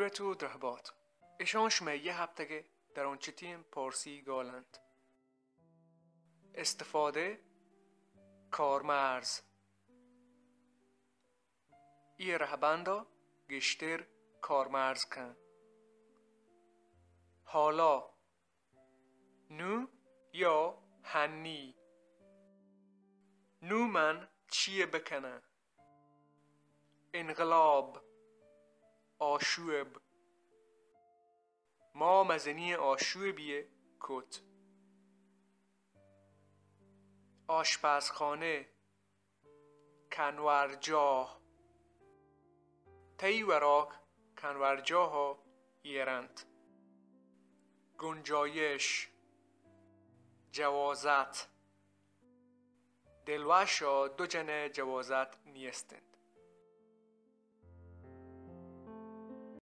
درود و درهبات. اشان شمئے یه هپتگه درانچتین پارسی گالنت. استفاده، کارمرز. ای رهبندا گیشتر کارمرز کن. حالا، نو یا هنی. نو من چیه بکنه؟ انقلاب، آشوب. ما مزنی آشوبیه کت. آشپزخانه، کنورجاه. تئی وراک کنورجاها ایرنت. گنجایش، جوازت. دلوشا دو جنه جوازت نیستن.